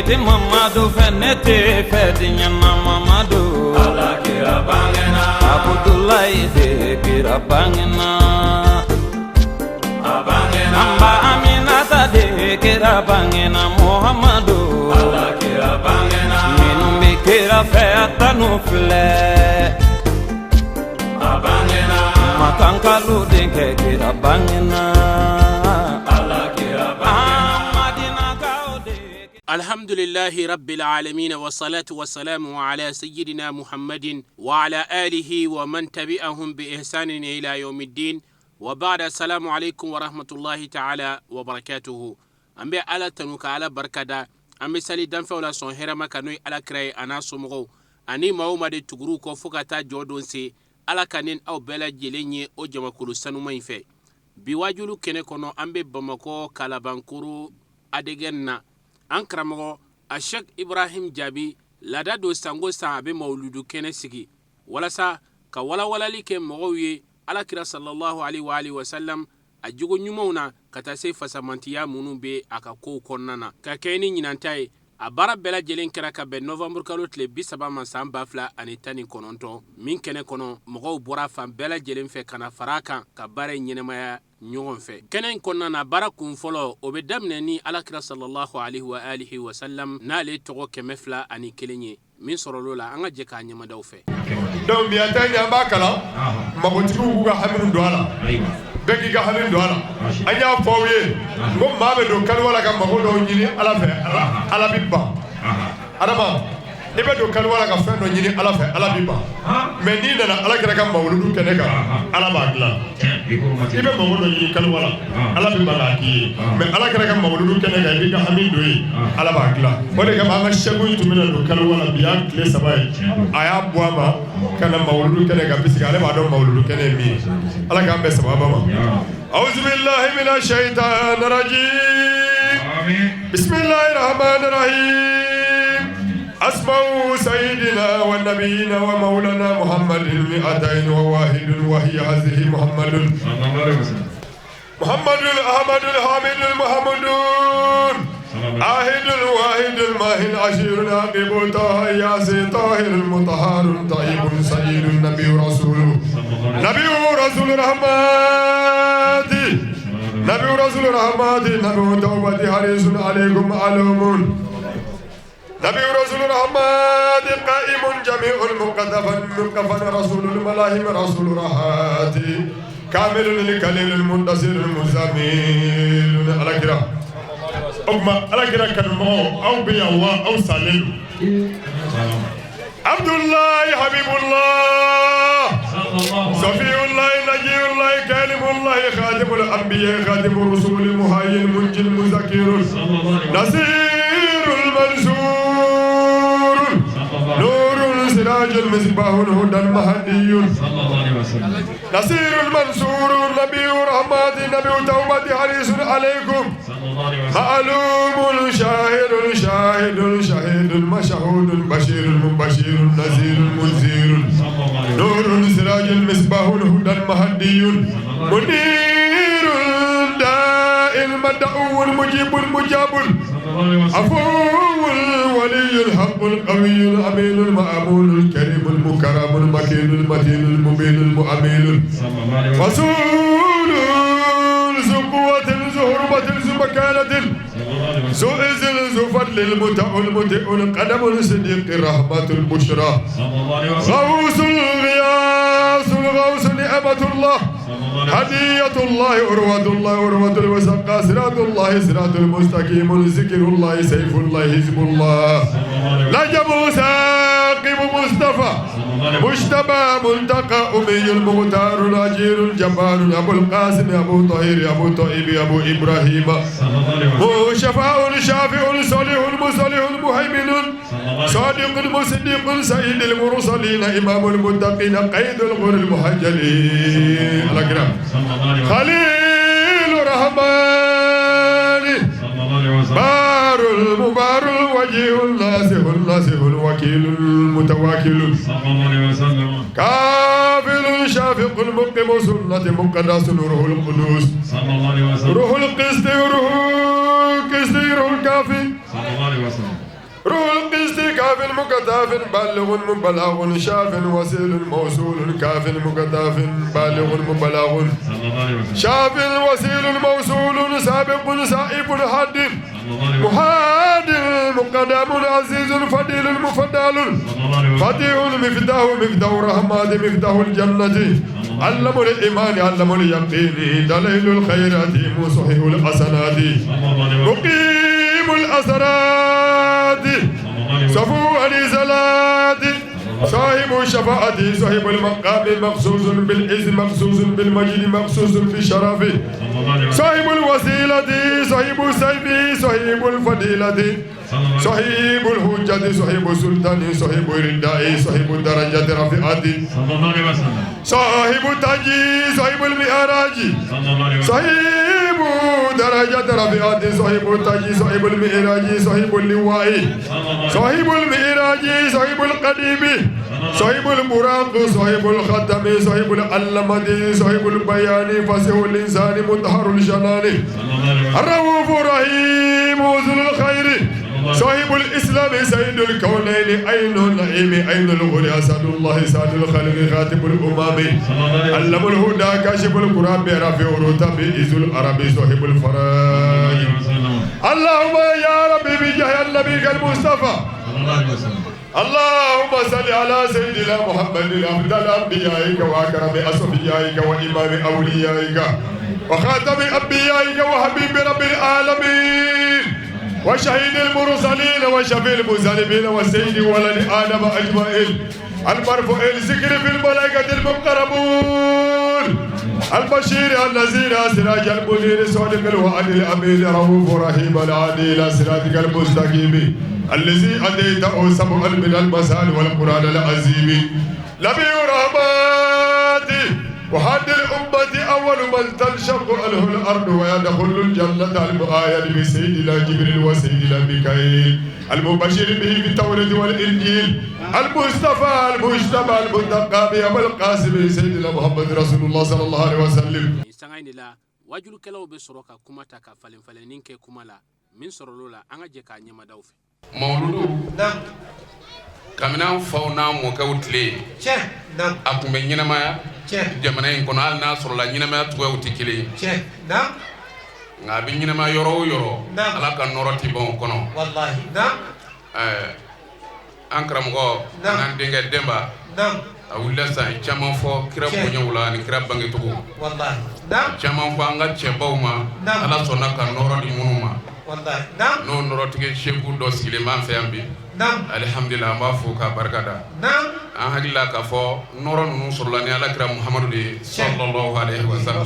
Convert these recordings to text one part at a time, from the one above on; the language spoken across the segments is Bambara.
tɛ Mamadu fɛ, ne tɛ fɛ diɲɛ na Mamadu. Ala kira bangena. Abudulayi de kira bangena. A bangena. An ba Aminata de kira bangena Muhamadu. Ala kira bangena. Minnu bɛ kira fɛ a tanu filɛ. A bangena. Makankalu denkɛ kira bangena. Ala kira bangena. Madinakaw de. الحمد لله رب العالمين، والصلاة والسلام على سيدنا محمد وعلى آله ومن تبعهم بإحسان إلى يوم الدين، وبعد، السلام عليكم ورحمة الله تعالى وبركاته. An bɛ Ala tanu ka Ala barikada. An bɛ sali danfɛnw la sɔn hɛrɛma ka n'o ye Ala kira ye, a n'a somɔgɔw ani maa o maa de tugur'u kɔ fo ka taa jɔ don se. Ala ka ni aw bɛɛ lajɛlen ye o jamakulu sanuma in fɛ. Bi wajulu kɛnɛ kɔnɔ, an bɛ Bamakɔ Kalabankoro Adegɛn na. An karamɔgɔ a Sheikh Ibrahim Jaabi, laada don sango san a bɛ mawuludu kɛnɛ sigi walasa ka walawalali kɛ mɔgɔw ye Alakira sallallahu alaihi wa alihi wasallam a jogo ɲumanw na, ka taa se fasamantiya minnu bɛ a ka kow kɔnɔna na. Ka kɛ ni ɲinanta ye, a baara bɛɛ lajɛlen kɛra ka bɛn novembre kalo tile 30 ma san 2019, min kɛnɛ kɔnɔ mɔgɔw bɔra fan bɛɛ lajɛlen fɛ ka na fara a kan ka baara in ɲɛnamaya ɲɔgɔn fɛ. Kɛnɛ in kɔnɔna na, baara kun fɔlɔ, o bɛ daminɛ ni Alakira sallallahu alaihi wa alihi wasallam n'ale tɔgɔ 201 ye min sɔrɔlo la. An ka jɛ k'a ɲɛmadaw fɛ. Donc bi an ta in, an b'a kalan, magotigiw k'u ka hami don a la, bɛɛ k'i ka hami don a la. An y'a fɔ aw ye n ko maa bɛ don kaliwa la ka mago dɔw ɲini Ala fɛ, Ala bi ban. Adama, i bɛ don kaliwa la ka fɛn dɔ ɲini Ala fɛ, Ala bi ban. Mais n'i nana Ala kɛra ka mawuludu kɛnɛ kan, Ala b'a dilan. I bɛ mago dɔ ɲini kaliwa la, Ala bi ban k'a k'i ye. Mais Ala kɛra ka mawuludu kɛnɛ kan, i b'i ka hami don yen, Ala b'a dilan. O de kama an ka sɛku in tun bɛna don kaliwa la, bi y'a tile 3 ye, a y'a bɔ a ma ka na mawuludu kɛnɛ kan, puisque ale b'a dɔn mawuludu kɛnɛ ye min ye. Ala k'an bɛn sababa ma. أعوذ بالله من الشيطان الرجيم، بسم الله الرحمن الرحيم. أسماء سيدنا ونبينا ومولانا محمد 201، وهي هذه: محمد، محمد، أحمد، الحامد، المحمود، عاهد، الواحد، الماهي، العشير، العاقب، طه، ياسين، طاهر، المطهر، طيب، سيد، النبي، رسول، نبي، رسول رحمات، نبي، رسول رحمات، نبي توبة، حريص عليكم، معلوم، نبي، رسول رحمات، قائم، جميع، المقتفى، مقفى، رسول الملاهم، رسول راحات، كامل، الكليل، المنتصر، المزمل. على كده o tuma Ala kira kanumɔgɔw, aw bɛ yan wa aw salen don? Abdullahi, Habibullah، صفي الله، نجي الله، كلم الله، خاتم الأنبياء، خاتم الرسول، المحيي، المنجي، المذكر، نصير، المنصور، نور، سراج، المصباح، الهدى، المهدي، نصير، المنصور، نبي رحمة، نبي توبة، حريص عليكم، معلوم، شاهد، شاهد، شهيد، مشهود، بشير، مبشر، نذير، منذر، نور، سراج، المصباح، الهدى، المهدي، منير، داء، المدعو، المجيب، المجاب، عفو، الولي، الحق، القوي، الأمين، المأمون، الكريم، المكرم، المكين، المتين، المبين، المؤمن، رسول، ذو قوة، ذو حرمة، ذو مكانة، ذو إذن، ذو فضل، المتع، المتع، القدم، الصديق، الرحمة، البشرى، غوث الغياث، الغوث، نعمة الله، هدية الله، عروة الله، عروة الوثقى، صراط الله، صراط المستقيم، ذكر الله، سيف الله، حزب الله، نجم ثاقب، مصطفى، مجتبى، منتقى، أمي، المختار، الأجير، الجبار، أبو القاسم، أبو طاهر، أبو طيب، أبو إبراهيم، شفاء، شافع، صالح، مصالح، مهيمن، صادق، مصدق، سيد المرسلين، إمام المتقين، قيد الغر المحجلين، الأكرم، خليل الرحمن، بار المبار، الوجيه، الناسخ، الناسخ، الوكيل، المتوكل، كافل، شافق، المقيم سنة، مقدس، روح القدوس، روح القسط، روح القسط، روح الكافي. روح القسط كاف مكتاف بالغ مبلغ شاف وسيل موصول كاف مكتاف بالغ مبلغ شاف وسيل موصول سابق سائب حد محاد مقدم عزيز فضيل مفضل فاتح مفتاح مفتاح الرحمات مفتاح الجنة علم الإيمان علم اليقين دليل الخيرات مصحح الحسنات مقيم الأسرات صفو الزلات صاحب الشفاعة صاحب المقام مخصوص بالعز مخصوص بالمجد مخصوص بالشرف صاحب الوسيلة صاحب السيف صاحب الفضيلة صاحب الحجة صاحب السلطان صاحب الرداء صاحب الدرجة رفيعة صاحب التاج صاحب المعراج صاحب درجة رفيعة صاحب التاج صاحب المعراج صاحب اللواء صاحب المعراج صاحب القديم صاحب البراق صاحب الختم صاحب العلمة صاحب البيان فصيح الإنسان مطهر الجنان الرؤوف الرحيم وزن الخير صاحب الإسلام سيد الكونين عين النعيم عين الغر أسد الله سعد الخلق خاتم الأمم علم الهدى كاشف الكرب رافع الرتب عز العرب صاحب الفرج اللهم يا ربي بجاه النبي المصطفى اللهم صل على سيدنا محمد أفضل أنبيائك وأكرم أصفيائك وإمام أوليائك وخاتم أنبيائك وحبيب رب العالمين وشهيد المرسلين وشفيع المذنبين وسيد ولد آدم أجمعين المرفوع الذكر في الملائكة المقربون البشير النذير سراج المنير صادق الوعد الأمين رؤوف رحيم العادي إلى صراطك المستقيم الذي أتيته سبعا من المثال والقرآن العظيم نبي رحمتي وحد الأمة أول من تنشق عنه الأرض ويدخل الجنة المؤيد بسيدنا جبريل وسيدنا ميكائيل المبشر به في التوراة والإنجيل المصطفى المجتبى المنتقى بأبو القاسم سيدنا محمد رسول الله صلى الله عليه وسلم. Nin sanga in de la, wajulukɛlaw bɛ sɔrɔ ka kuma ta ka falen falenni kɛ kuma la min sɔrɔl'o la. An ka jɛ k'a ɲɛmadaw fɛ. Mawuludu, kabini an faw n'an mɔkɛw tile, a tun bɛ ɲɛnamaya jamana in kɔnɔ, hali n'a sɔrɔla ɲɛnamaya cogoyaw tɛ kelen ye, nka a bɛ ɲɛnamaya yɔrɔ o yɔrɔ, Ala ka nɔrɔ tɛ ban o kɔnɔ. Ɛɛ, an karamɔgɔ n'an denkɛ Denba, a wulila sisan, a ye caman fɔ kira bonyaw la ani kira bangecogo, caman fɔ an ka cɛbaw ma, Ala sɔnna ka nɔrɔ di minnu ma. N'o nɔrɔtigi seku dɔ sigilen b'an fɛ yan bi, alihamudulila, an b'a fo k'a barika da. An hakili la k'a fɔ nɔrɔ ninnu sɔrɔla ni Alakira Muhamadu de ye, sallallahu alaihi wa sallam.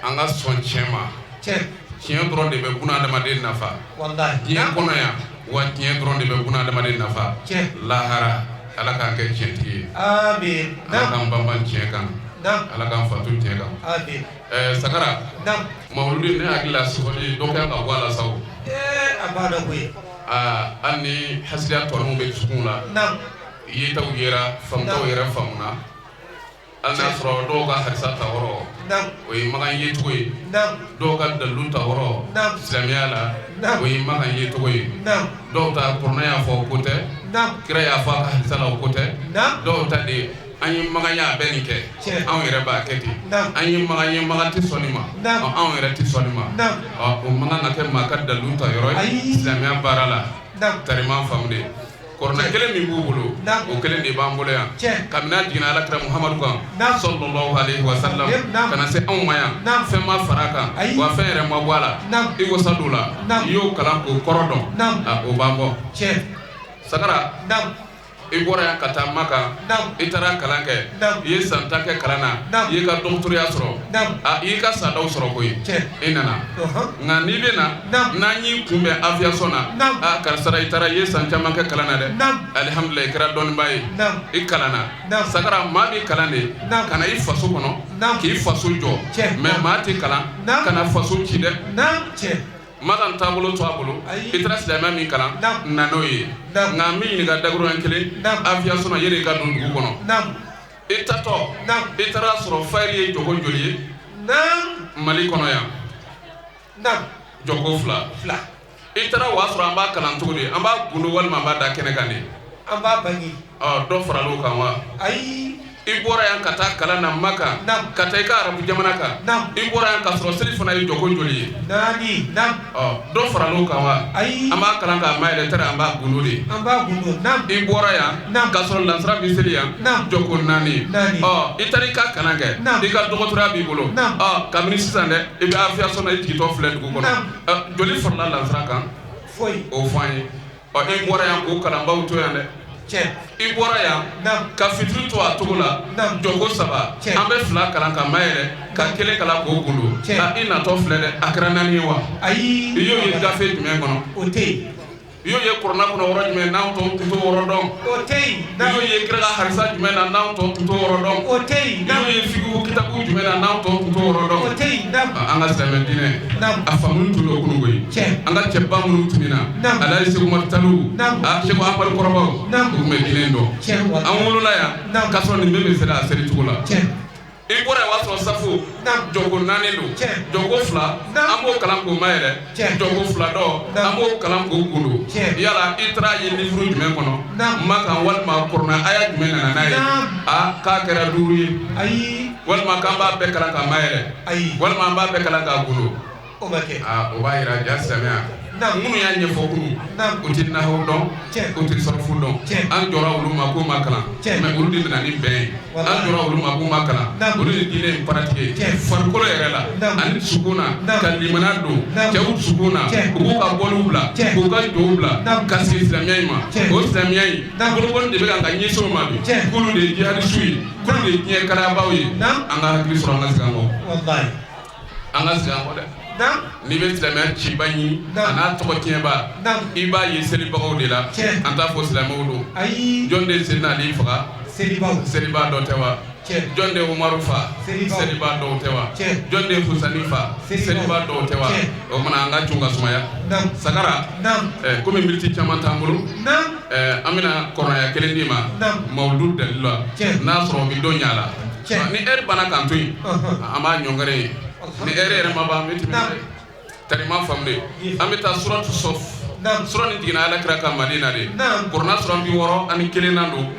An ka sɔn tiɲɛ ma. Tiɲɛ dɔrɔn de bɛ buna adamaden nafa diɲɛ kɔnɔ yan, wa tiɲɛ dɔrɔn de bɛ buna adamaden nafa lahara. Ala k'an kɛ tiɲɛtigi ye. Ala k'an banban tiɲɛ kan, Ala k'an fatu tiɲɛ kan. Sakara, mawuludi, ne hakili la sɔgɔli dɔ kan ka bɔ a la sa o. Aa, hali ni hasidiya tɔninw bɛ dusukun la, yetaw yera, faamutaw yɛrɛ faamuna, hali n'a sɔrɔ dɔw ka harisa ta yɔrɔ, o ye Makan yecogo ye, dɔw ka dalilu ta yɔrɔ silamɛya la, o ye Makan yecogo ye, dɔw ta kuranɛ y'a fɔ o ko tɛ, kira y'a fɔ a ka hadisa la o ko tɛ, dɔw ta de an ye Makan ye a bɛ nin kɛ, anw yɛrɛ b'a kɛ ten, an ye Makan ye, Makan tɛ sɔn nin ma, anw yɛrɛ tɛ sɔn nin ma. Ɔ, o man kan ka kɛ maa ka dalilu ta yɔrɔ ye silamɛya baara la. Tarima faamu de, kuranɛ kelen min b'u bolo, o kelen de b'an bolo yan. Kabini a jiginna Alakira Muhamadu kan, sallallahu alaihi wa sallam, ka na se anw ma yan, fɛn ma fara a kan, wa fɛn yɛrɛ ma bɔ a la. I wasa don la, i y'o kalan k'o kɔrɔ dɔn, o b'an bɔ. Sagara, i bɔra yan ka taa Maka, i taara kalan kɛ, i ye san 10 kɛ kalan na, i y'i ka dɔgɔtɔrɔya sɔrɔ, i y'i ka sadaw sɔrɔ koyi, i nana. Nka n'i bɛ na, n'an y'i kunbɛn aviation na, a karisa, i taara, i ye san caman kɛ kalan na dɛ, alihamudulila, i kɛra dɔnnibaa ye, i kalanna. Sagara, maa b'i kalan de ka na i faso kɔnɔ k'i faso jɔ, mais maa tɛ kalan ka na faso ci dɛ. Makan taabolo to a bolo, i taara silamɛya min kalan na n'o ye. Nka n bɛ ɲininka dakuruɲɛ kelen: aviation na, yanni i ka don dugu kɔnɔ, i tatɔ, i taara sɔrɔ fayiri ye jɔko joli ye Mali kɔnɔ yan? Jɔko fila. I taara o y'a sɔrɔ an b'a kalan cogo di? An b'a gundo walima an b'a da kɛnɛ kan de? An b'a bange. Ɔ, dɔ faral'o kan wa? Ayi. I bɔra yan ka taa kalan na Maka, ka taa i ka arabu jamana kan, i bɔra yan ka sɔrɔ seli fana ye jɔko joli ye? 4. Ɔ, dɔ faral'o kan wa? Ayi. An b'a kalan k'a mayɛlɛ tɛrɛ, an b'a gundo de. An b'a gundo. I bɔra yan ka sɔrɔ lansara bɛ seli yan, jɔko 4. Ɔ, i taara i ka kalan kɛ, i ka dɔgɔtɔrɔya b'i bolo. Ɔ, kabini sisan dɛ, i bɛ aviation na, i jigintɔ filɛ dugu kɔnɔ. Joli farala lansara kan? Foyi. O fɔ an ye. Ɔ, i bɔra yan k'o kalanbaw to yan dɛ. I bɔra yan ka fitiri to a cogo la, jɔko 3, an bɛ 2 kalan ka mayɛlɛ, ka 1 kalan k'o gundo. I natɔ filɛ dɛ, a kɛra 4 ye wa? Ayi. I y'o ye gafe jumɛn kɔnɔ? O tɛ yen. I y'o ye kuranɛ kɔnɔ yɔrɔ jumɛn n'anw tɔw tun t'o yɔrɔ dɔn? O tɛ yen. I y'o ye kira ka harisa jumɛn na n'anw tɔw tun t'o yɔrɔ dɔn? O tɛ yen. I y'o ye fikihu kitabu jumɛn na n'anw tɔw tun t'o yɔrɔ dɔn? O tɛ yen. An ka silamɛ diinɛ, a faamu tun don kunun koyi. An ka cɛba minnu tun bɛ na, Alaji Seku Umaru Taliw, Seku Amadu Kɔrɔbaw, u tun bɛ diinɛ in dɔn. An wolola yan k'a sɔrɔ nin bɛɛ bɛ seli a seli cogo la. I bɔra yan o y'a sɔrɔ safo jɔko 4 don, jɔko 2 an b'o kalan k'o mayɛlɛ, jɔko 2 dɔ an b'o kalan k'o gundo. Yala i taara ye livre jumɛn kɔnɔ Makan walima kuranɛ aya jumɛn nana n'a ye? A k'a kɛra 5 ye. Ayi. Walima k'an b'a bɛɛ kalan k'a mayɛlɛ. Ayi. Walima an b'a bɛɛ kalan k'a gundo. O ma kɛ. Aa, o b'a yira ja silamɛya. Minnu y'a ɲɛfɔ kunun, u tɛ nahawu dɔn, u tɛ sɔrɔfu dɔn. An jɔra olu ma k'u ma kalan, mais olu de nana ni bɛn ye. An jɔra olu ma k'u ma kalan, olu de diinɛ in pratiquer farikolo yɛrɛ la ani dusukun na, ka limaniya don cɛw dusukun na, u k'u ka bɔliw bila, k'u ka jow bila, ka sigi silamɛya in ma. O silamɛya in bolokɔni de bɛ kan ka ɲɛsin o ma bi, k'olu de ye jihadisiw ye, k'olu de ye diɲɛ kalabaw ye. An ka hakili sɔrɔ, an ka segin an kɔ. An ka segin an kɔ dɛ. N'i bɛ silamɛya ciba ɲini a n'a tɔgɔ tiɲɛba, i b'a ye selibagaw de la. An t'a fɔ silamɛw don. Jɔn de ye Seydina Ali faga? Seliba dɔ tɛ wa? Jɔn de ye Umaru fa? Seliba dɔw tɛ wa? Jɔn de ye Fusani fa? Seliba dɔw tɛ wa? O kumana an ka cun ka sumaya. Sagara, komi miniti caman t'an bolo, an bɛna kɔrɔya kelen d'i ma mawuludu dalilu la, n'a sɔrɔ o bɛ dɔ ɲɛ a la. Ni ɛri banna k'an to yen, an b'a ɲɔngɛrɛ ye. Ni ɛri yɛrɛ ma ban, an bɛ tɛmɛ n'a ye. Tarima faamu de. An bɛ taa suratu Sɔf. Sura nin jiginna Ala kira ka Madina de. Kuranɛ sura 61 nan don.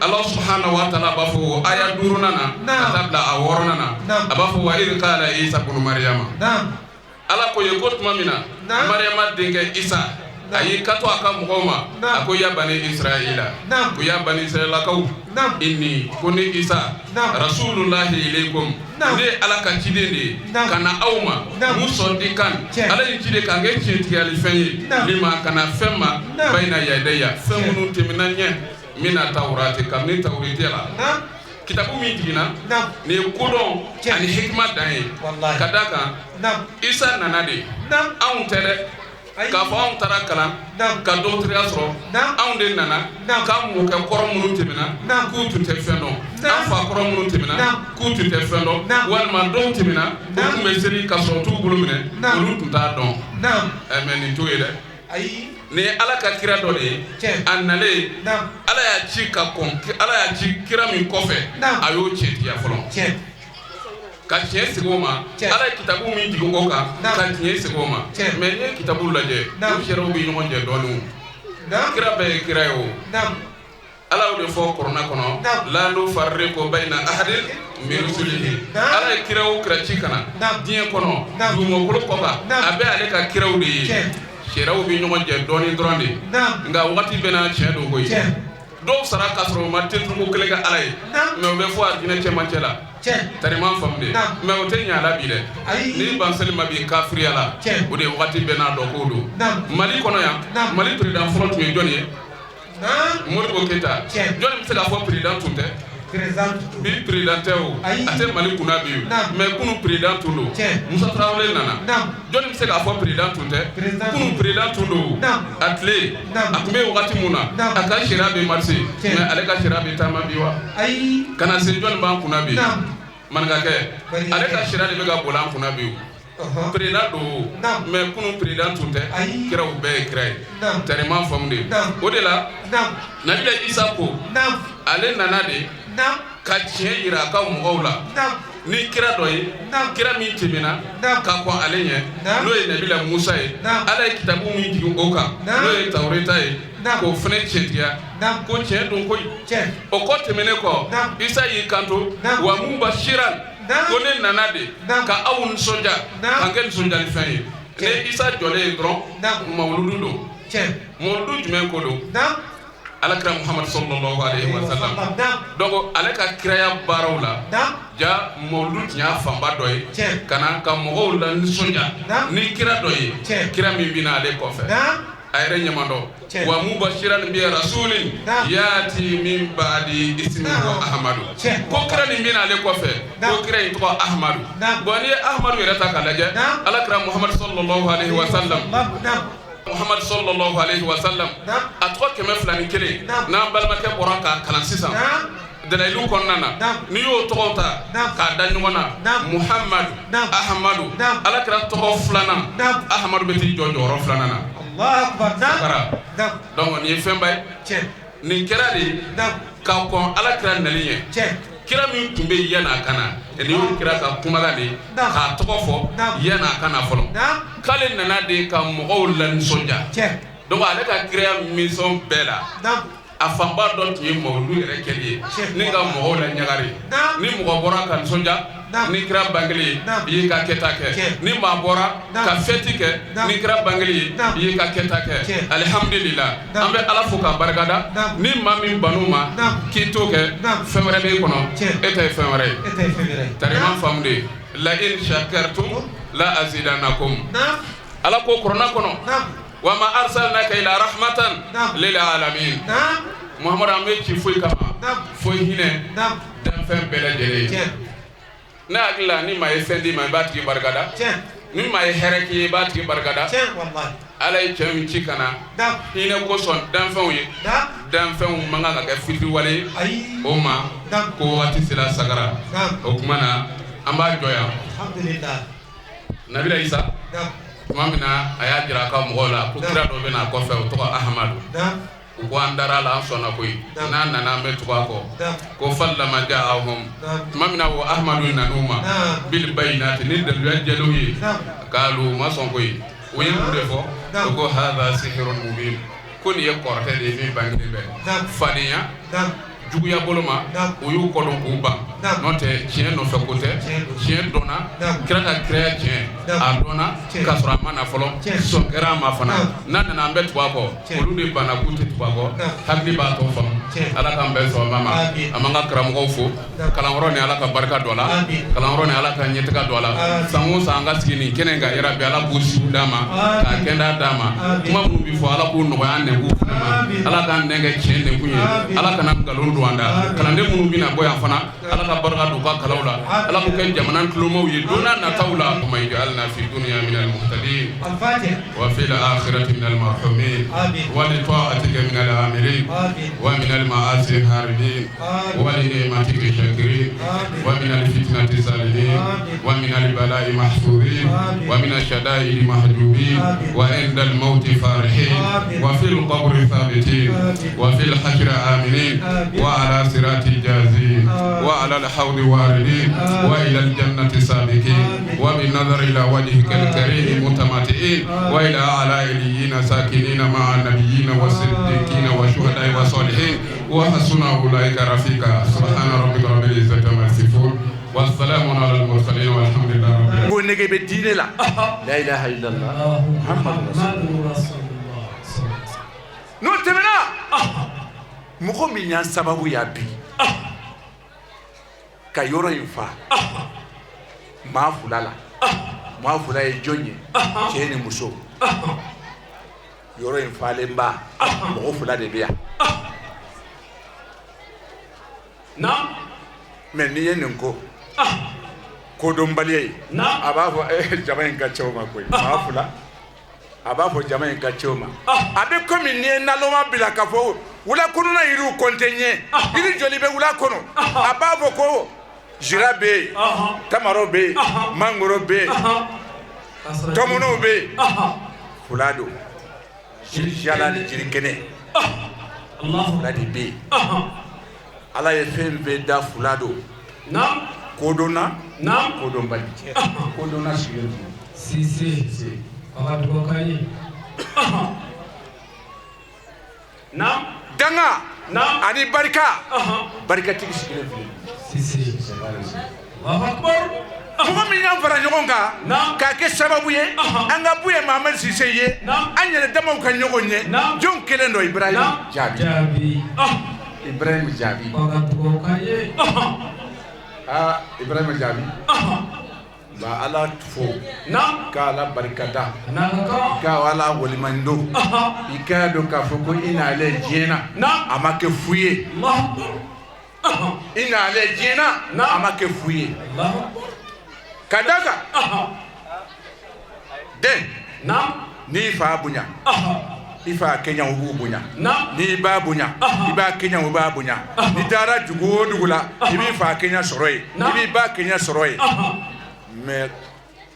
Ala subahana wa taala b'a fɔ aya 5nan na ka taa bila a 6nan na. A b'a fɔ wa idh qala Isa bunu Mariyama. Ala ko ye ko tuma min na Mariyama denkɛ Isa a y'i kanto a ka mɔgɔw ma, a ko ya bani Israila, ko ya bani Israilakaw, inni ko ni Isa rasulullahi ilaykum, ne ye Ala ka ciden de ye ka na aw ma, musɔdikan, Ala ye ciden k'an kɛ tiɲɛtigiyali fɛn ye, lima ka na fɛn ma, bayina yadaya, fɛn minnu tɛmɛna ɲɛ, mina tawurati, kabini tawuriti la. Kitabu min jiginna nin ye kodɔn ani hikima dan ye, ka d'a kan Isa nana de, anw tɛ dɛ. K'a fɔ anw taara kalan ka dɔgɔtɔrɔya sɔrɔ, anw de nana k'an mɔkɛ kɔrɔ minnu tɛmɛna k'u tun tɛ fɛn dɔn, an fa kɔrɔ minnu tɛmɛna k'u tun tɛ fɛn dɔn, walima dɔw tɛmɛna u tun bɛ seli ka sɔrɔ t'u bolo minɛ, olu tun t'a dɔn. Mais nin t'o ye dɛ. Nin ye Ala ka kira dɔ de ye, a nalen Ala y'a ci ka kɔn, Ala y'a ci kira min kɔfɛ, a y'o tiɲɛtigiya fɔlɔ. Ka tiɲɛ sigi o ma, Ala ye kitabu min jigin o kan, ka tiɲɛ sigi o ma. Mais n'i ye kitabu lajɛ, o sariyaw bɛ ɲɔgɔn jɛ dɔɔnin. Kira bɛɛ ye kira ye o. Ala y'o de fɔ kuranɛ kɔnɔ, la nufarriqu bayna ahadin min rusulihi. Ala ye kira o kira ci ka na diɲɛ kɔnɔ, dugumakolo kɔ kan, a bɛɛ ale ka kiraw de ye. Sariyaw bɛ ɲɔgɔn jɛ dɔɔnin dɔrɔn de. Nka wagati bɛɛ n'a tiɲɛ don koyi. Dɔw sara k'a sɔrɔ u ma tenturuko kelen kɛ Ala ye, mais u bɛ fɔ arijinɛ cɛmancɛ la. Tarima faamu de, mais o tɛ ɲɛ a la bi dɛ. N'i ban seli ma bi kafiriya la, o de ye wagati bɛɛ n'a dɔn ko don. Mali kɔnɔ yan, Mali président fɔlɔ tun ye jɔn ye? Modibo Keyita. Jɔnni bɛ se k'a fɔ président tun tɛ? Bi président tɛ o, a tɛ Mali kunna bi o, mais kunun président tun don. Musa Tarawele nana, jɔnni bɛ se k'a fɔ président tun tɛ? Kunun président tun don. A tile a tun bɛ wagati mun na, a ka sariya bɛ marché, mais ale ka sariya bɛ taama bi wa? Ka na se jɔnni b'an kunna bi? Maninkakɛ, ale ka sariya de bɛ ka boli an kunna bi o. Président don, mais kunun président tun tɛ. Kiraw bɛɛ ye kira ye. Tarima faamu de. O de la Nabila Isa ko ale nana de ka tiɲɛ yira a ka mɔgɔw la. Ni kira dɔ ye, kira min tɛmɛna ka kɔn ale ɲɛ, n'o ye Nabila Musa ye. Ala ye kitabu min jigin o kan, n'o ye Tawureta ye, k'o fana tiɲɛtigiya ko tiɲɛ don koyi. O kɔ tɛmɛnen kɔ, Isa y'i kanto wa mubashiran, ko ne nana de ka aw nisɔndiya, k'an kɛ nisɔndiyalifɛn ye. Ne Isa jɔlen ye dɔrɔn, mawuludu don. Mawuludu jumɛn ko don? Alakira Muhamadu sallallahu alaihi wa sallam. Donc ale ka kiraya baaraw la, ja mawuludu tun y'a fanba dɔ ye, ka na ka mɔgɔw la nisɔndiya ni kira dɔ ye, kira min bɛna ale kɔfɛ, a yɛrɛ ɲamadɔ. Wa mubashiran bi rasulin yati min ba'di ismuhu Ahmadu, ko kira nin bɛna ale kɔfɛ, ko kira in tɔgɔ Ahmadu. Bon, n'i ye Ahmadu yɛrɛ ta k'a lajɛ, Alakira Muhamadu sallallahu alaihi wa sallam, Muhammad sallallahu alaihi wa sallam, a tɔgɔ 201, n'an balimakɛ bɔra k'a kalan sisan dalilu kɔnɔna na, n'i y'o tɔgɔw ta k'a da ɲɔgɔn na, Muhammadu, Ahmadu, Alakira tɔgɔ filanan Ahmadu bɛ t'i jɔ jɔyɔrɔ filanan na. Donc nin ye fɛnba ye, nin kɛra de ka kɔn Alakira nali ɲɛ. Kira min tun bɛ yen yan'a ka na, nin y'o kira ka kumakan de ye k'a tɔgɔ fɔ yan'a ka na fɔlɔ, k'ale nana de ka mɔgɔw lanisɔndiya. Donc ale ka kiraya mission bɛɛ la, a fanba dɔ tun ye mawuludu yɛrɛ kɛli ye ni ka mɔgɔw la ɲagari. Ni mɔgɔ bɔra ka nisɔndiya ni kira bangeli ye, i y'i ka kɛta kɛ. Ni maa bɔra ka fɛti kɛ ni kira bangeli ye, i y'i ka kɛta kɛ. Alihamudulila, an bɛ Ala fo k'a barikada. Ni maa min ban'u ma k'i t'o kɛ, fɛn wɛrɛ b'e kɔnɔ, e ta ye fɛn wɛrɛ ye. Tarima faamu de, la in shakartum la azidanakum. Ala ko kuranɛ kɔnɔ, wa ma arsalnaka ila rahmatan lil alamin. Muhamadu, an bɛ ci foyi kama foyi hinɛ danfɛn bɛɛ lajɛlen ye. Ne hakili la, ni maa ye fɛn d'i ma, i b'a tigi barikada. Ni maa ye hɛrɛ k'i ye, i b'a tigi barikada. Ala ye cɛ min ci ka na hinɛ kosɔn danfɛnw ye, danfɛnw man kan ka kɛ fitiriwale ye o ma. Ko waati sera sagara, o tuma na an b'a jɔ yan. Nabila Isa, tuma min na a y'a jira a ka mɔgɔw la ko kira dɔ bɛ n'a kɔfɛ, o tɔgɔ Ahamadu, u ko an dara la, an sɔnna koyi, n'a nana an bɛ tugu a kɔ. Ko falama ja'ahum, tuma min na o Ahamadu nan'u ma bil bayinati, ni daluya jɛlenw ye, k'alu u ma sɔn koyi. U ye mun de fɔ? U ko hadha sihirun mubin, ko nin ye kɔrɔtɛ de ye min bangenen bɛ fadenya juguya bolo ma. U y'u kɔ don k'u ban, n'o tɛ tiɲɛ nɔfɛ ko tɛ. Tiɲɛ dɔnna, kira ka kiraya tiɲɛ a dɔnna k'a sɔrɔ a ma na fɔlɔ, sɔn kɛra a ma fana. N'a nana an bɛ tugu a kɔ, olu de banna k'u tɛ tugu a kɔ. Hakili b'a tɔ faamu. Ala k'an bɛn sɔn ma. An b'an ka karamɔgɔw fo. Kalanyɔrɔ ni Ala ka barika don a la, kalanyɔrɔ ni Ala ka ɲɛtaga don a la. San o san an ka sigi nin kɛnɛ kan, yarabi Ala k'u siw d'a ma, k'a kɛnda d'a ma. Kuma minnu bɛ fɔ, Ala k'u nɔgɔya an nɛnkun fana ma. Ala k'an nɛn kɛ tiɲɛ nɛnkun ye, Ala kana nkalon don an da. Kalanden minnu bɛna bɔ yan fana, Ala ka barika don u ka kalanw la, Ala k'u kɛ jamana tulomaw ye don n'a nataw la. Kuma ij'alna fi dunya min al-muhtadin wa fil akhirati min al-marhumin wa li ta'atika min al-amirin wa min al-ma'asi haribin wa li ni'matika shakirin wa min al-fitnati salimin wa min al-bala'i mahfurin wa min ash-shada'idi mahjubin wa 'inda al-mawti farihin wa fil qabri thabitin wa fil hashri aminin wa ala sirati jazin wa ala al-hawd waridin wa ila al-jannati sabiqin wa bin nazar ila wajhika al-karim mutamati'in wa ila ala iliyina sakinina ma'a nabiyina wa siddiqina wa shuhada'i wa salihin wa hasuna ulaika rafiqa. Subhana rabbika rabbil izzati amma yasifun wa salamun ala al-mursalin walhamdulillahi rabbil alamin. Ko nege bɛ diinɛ la, la ilaha illallah Muhammadu rasulullah. N'o tɛmɛna, mɔgɔ min y'an sababu ya bi ka yɔrɔ in fa maa fila la, maa fila ye jɔn ye? Cɛ ni muso. Yɔrɔ in falen ba, mɔgɔ fila de bɛ yan. Mais n'i ye nin ko kodɔnbaliya ye, a b'a fɔ jama in ka cɛw ma koyi, maa fila. A b'a fɔ jama in ka cɛw ma, a bɛ komi n'i ye naloma bila ka fɔ wula kɔnɔna yiriw kɔnte ɲɛ, yiri joli bɛ wula kɔnɔ? A b'a fɔ ko jira bɛ yen, tamaro bɛ yen, mangoro bɛ yen, tɔmɔnɔw bɛ yen. Fila don, jiri jala ni jiri kɛnɛ, fila de bɛ yen. Ala ye fɛn bɛɛ da fila don. Kodɔnna, kodɔnbali, kodɔnna sigilen filɛ. Sise. A ka dugawu k'an ye. Naam. Danga. Naam. Ani barika. Barikatigi sigilen filɛ. Sise. Allahu akbar. Mɔgɔ min y'an fara ɲɔgɔn kan k'a kɛ sababu ye an ka Buye Mahamadu Sise ye an yɛrɛ damaw ka ɲɔgɔn ye jɔn kelen don Ibrahim Jaabi. Ibrahim Jaabi. Aa Ibrahim Jaabi. Ba Ala fo. Ka Ala barikada. Ka Ala waleɲumandɔn. I k'a dɔn k'a fɔ ko i n'ale diɲɛ na a ma kɛ fu ye. I n'ale diɲɛ na a ma kɛ fu ye. Ka da kan den n'i fa bonya i fa kɛɲaw b'u bonya n'i ba bonya i ba kɛɲaw b'a bonya n'i taara dugu o dugu la i b'i fa kɛɲa sɔrɔ yen i b'i ba kɛɲa sɔrɔ yen mais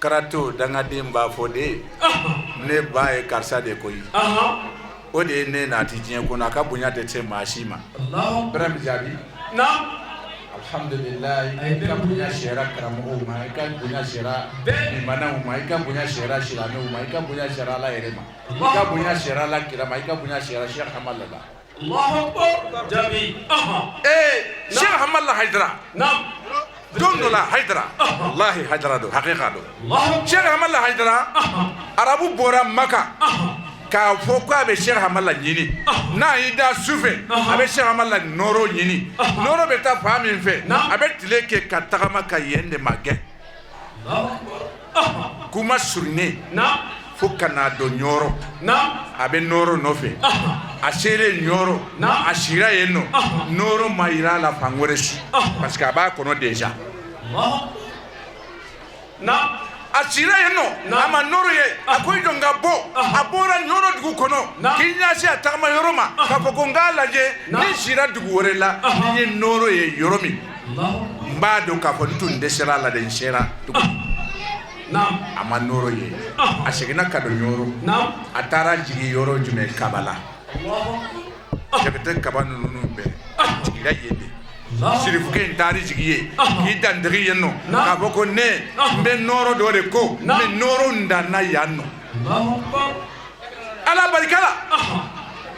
karato dangaden b'a fɔ de ne ba ye karisa de koyi o de ye ne nati diɲɛ kɔnɔ a ka bonya tɛ se maa si ma. Ibrahim Jaabi. Alhamdulilayi, i ka bonya sera karamɔgɔw ma, i ka bonya sera limanaw ma, i ka bonya sera silamɛw ma, i ka bonya sera Ala yɛrɛ ma, i ka bonya sera Ala kira ma, i ka bonya sera Cheikh Hamala la. Allahu akbar. Jaabi. Ee Cheikh Hamala Hayidara. Don dɔ la Hayidara, walahi Hayidara don, hakika don. Cheikh Hamala Hayidara, arabu bɔra Maka. K'a fɔ k'a bɛ Cheikh Hamala ɲini n'a y'i da su fɛ a bɛ Cheikh Hamala nɔɔrɔ ɲini nɔɔrɔ bɛ taa fan min fɛ a bɛ tile kɛ ka tagama ka yen de magɛn kuma surunnen fo ka n'a don Ɲɔrɔ a bɛ nɔɔrɔ nɔfɛ a selen Ɲɔrɔ a sira yen nɔ nɔɔrɔ ma yira a la fan wɛrɛ si parce que a b'a kɔnɔ déjà. A sira yen nɔ a ma nɔɔrɔ ye a ko i jɔ n ka bɔ a bɔra Ɲɔrɔ dugu kɔnɔ k'i ɲɛsin a tagama yɔrɔ ma k'a fɔ ko n k'a lajɛ ni n sira dugu wɛrɛ la ni n ye nɔɔrɔ ye yɔrɔ min n b'a dɔn k'a fɔ n tun dɛsɛra a la dɛ n sera dugu a ma nɔɔrɔ ye a seginna ka don Ɲɔrɔ a taara jigin yɔrɔ jumɛn Kabala Jakite Kaba ninnu bɛɛ a jiginna yen de. Sirifukɛ in taara jigin yen k'i dantigɛ yen nɔ k'a fɔ ko ne n bɛ nɔɔrɔ dɔ de ko mais nɔɔrɔ n danna yan nɔ. Ala barika la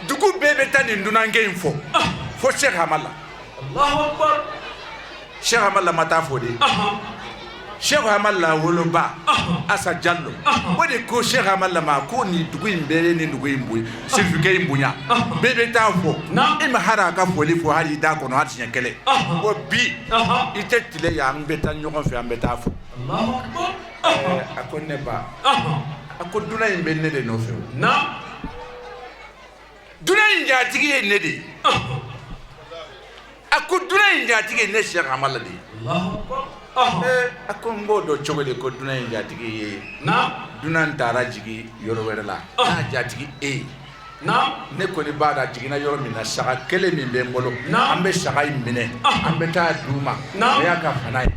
dugu bɛɛ bɛ taa nin dunankɛ in fɔ fo Cheikh Hamala. Cheikh Hamala ma taa fɔ de. Cheikh Hamala woloba Asa Jalo o de ko Cheikh Hamala ma ko nin dugu in bɛɛ ye nin dugu in bonya sirifukɛ in bonya bɛɛ bɛ taa fɔ e ma hali a ka foli fɔ hali i da kɔnɔ hali siɲɛ kelen ko bi i tɛ tile yan an bɛ taa ɲɔgɔn fɛ an bɛ taa fɔ. A ko ne ba a ko dunan in bɛ ne de nɔfɛ o dunan in jatigi ye ne de ye a ko dunan in jatigi ye ne Cheikh Hamala de ye. A ko n b'o dɔn cogo di ko dunan in jatigi ye dunan taara jigin yɔrɔ wɛrɛ la n'a jatigi e ye ne kɔni b'a dɔn a jiginna yɔrɔ min na saga kelen min bɛ n bolo an bɛ saga in minɛ an bɛ taa d'u ma o y'a ka fana ye.